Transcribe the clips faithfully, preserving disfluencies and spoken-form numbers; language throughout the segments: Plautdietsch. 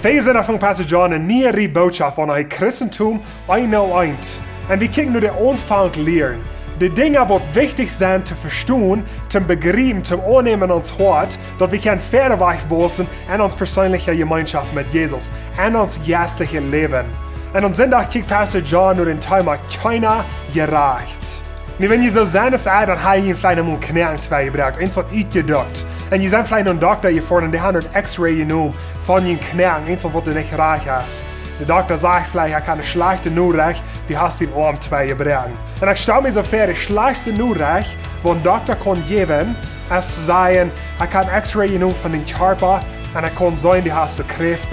Dise Sendach funk Pastor John ne niee Rieej Bootschoft aun, hee Christentum eins null eins. Un wie kjikjen no dän Aunfank lieren. De Dinja waut wichtich sent to vestonen, to bejriepen, to aunnämen en ons Hoat, daut wie kjennen wieda wausen en ons perseenelje Jemeenschoft met Jesus, en ons jeistlichet Läwen. Un aun Sindach kjikjt Pastor John no dän Thema: Kjeena jerajcht. Nu, wan jie soo sent aus ekj, dan ha jie veleicht eemol Knoaken twee jebroaken, eent waut utjedukt. Un jie sent veleicht nom Dokta jefoaren un dee haft een X-ray jenomen von jun Knoaken, eent waut nich rajcht es. De Dokta sajcht veleicht: "Ekj hab ne schlajchte Norecht, du hast dien Oam twee jebroaken." Un ekj stal mie soo väa, de schlajchtste Norecht waut een Dokta kaun jäwen, es to sajen: "Ekj hab een X-ray jenomen von dien Kjarpa un ekj kaun seenen, du hast de Kjräft."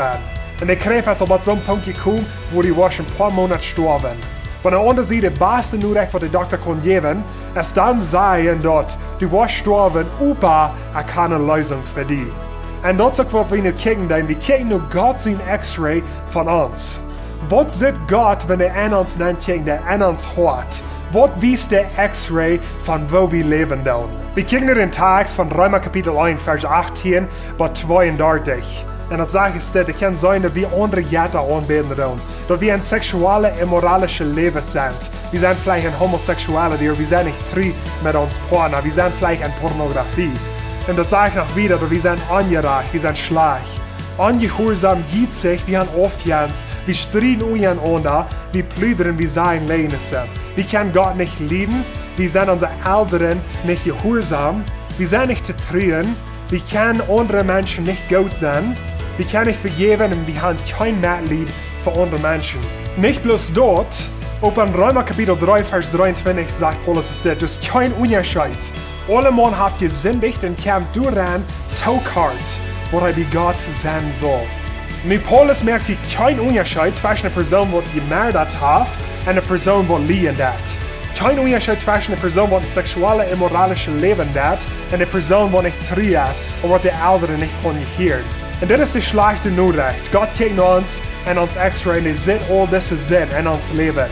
Un de Kjräft es aul bat soon Punkt jekomen, wua du woascht een poa Moonat stoawen. Oba aun de aundre Sied, de baste Norecht waut de Dokta kaun jäwen, es dan sajen daut du woascht stoawen, oba ekj hab ne Leesunk fa die. Un daut es uk waut wie nu kjikjen, dan wie kjikjen no Gott sien X-ray von ons. Waut sitt Gott, wan hee en ons nenkjikjt, dee en ons Hoat? Waut wiest de X-ray von woo wie läwen doonen? Wie kjikjen no dän Tekst von Reema Kapitel eent, Varsch achtieen bat tweeundartich. Un daut sajcht dit: "Ekj kaun seenen daut wie aundre Jetta aunbäden doonen, daut wie en seksuelle, immoralische Läwen sent. Wie sent veleicht en Homosexuality, ooda wie sent nich tru met ons Partner, wie sent veleicht en Pornografie." Un daut sajcht noch wieda, daut wie sent onjerajcht, wie sent schlajcht, onjehuarsom, jietsich, wie han Aufjenst, wie strieden unjarenaunda, wie pludren, wie sajen Läajes. Wie kjennen Gott nich lieden, wie sent onse Elren nich jehuarsom, wie sent nich to truen, wie kjennen aundre Menschen nich goot sennen, wie kjennen nich vejäwen un wie han kjeen Metleet fa aundre Menschen. Nich bloos daut, uk en Reema Kapitel dree, Varsch dreeuntwintich sajcht Paulus dit: "Daut es kjeen Unjascheet. Aulemaun haft jesindicht un kjemt doaraun too kort, waut hee bie Gott sennen saul." Nu, Paulus moakt hia kjeen Unjascheet tweschen eene Persoon waut jemoadat haft un eene Persoon waut lieen deit. Kjeen Unjascheet tweschen eene Persoon waut en seksuelle, immoralische Läwen deit un eene Persoon waut nich tru es un waut de Elren nich kjennen hieren. Un dit es de schlajchte Norecht. Gott kjikjt no ons en ons X-ray un hee sitt aul dise Sind en ons Läwen.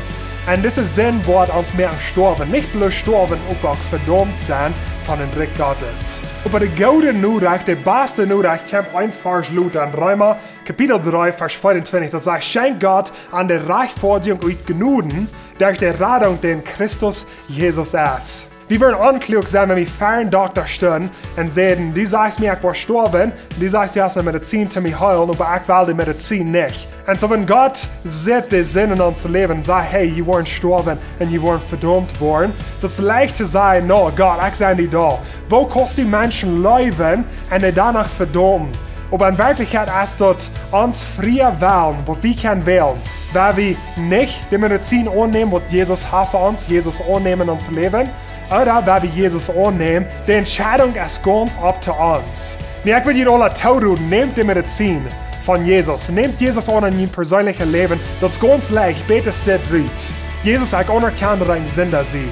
Un dise Sind woat ons moaken stoawen. Nich bloos stoawen, uk, uk vedaumt sennen von daut Rikj Gottes. Oba de goode Norecht, de baste Norecht, kjemt een Varsch lota en Reema Kapitel dree, Varsch veeauntwintich. Daut sajcht: "Schenkjt Gott an de Rajchtfoadjunk ut Jnod, derch de Radunk, dee en Christus Jesus es." Wie wudden onkloak sennen, wan wie ver een Dokta stunden un säden: "Du sajchst mie, ekj woa stoawen, du sajchst, du hast ne Medizin toom mie heelen, oba ekj well dee Medizin nich." Un soo, wan Gott sitt de Sind en ons Läwen, sajcht: "Hey, jie woaren stoawen un jie woaren vedaumt woaren." Daut es leicht to sajen: "No, Gott, ekj sie nich doa. Woo kaust du Menschen leewen un dee dan noch vedaumen?" Oba en Werkjlichkjeit es daut ons fria Wellen, waut wie kjennen wälen. Wan wie nich de Medizin aunnämen, waut Jesus haft fa ons, Jesus aunnämen en ons Läwen, ooda wan wie Jesus aunnämen, de Entscheidunk es gaunz opp to ons. Nu, ekj well junt aula toroden: nämt de Medizin von Jesus. Nämt Jesus aun en jun perseeneljet Läwen. Daut es gaunz leicht, bät dit rut: "Jesus, ekj aunerkjan daut ekj een Sinda sie.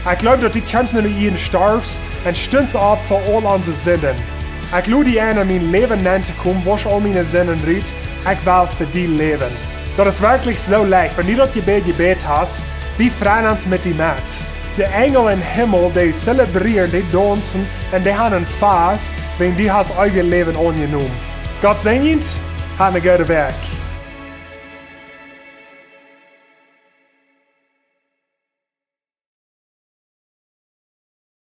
Ekj jleew daut du kjeemst no de Ieed, storfst un stuntst opp fa aul onse Sinden. Ekj lod die en, en mien Läwen nenn to komen, wausch aul miene Sinden rut. Ekj well fa die läwen." Daut es werkjlich soo leicht. Wan du daut Jebäd jebät hast, wie freien ons met die met. De Enjel em Himmel, dee zelebrieren, dee daunzen un dee haben een Fast, wan du hast eewjet Läwen aunjenomen. Gott säajen junt, hat ne goode Wäakj.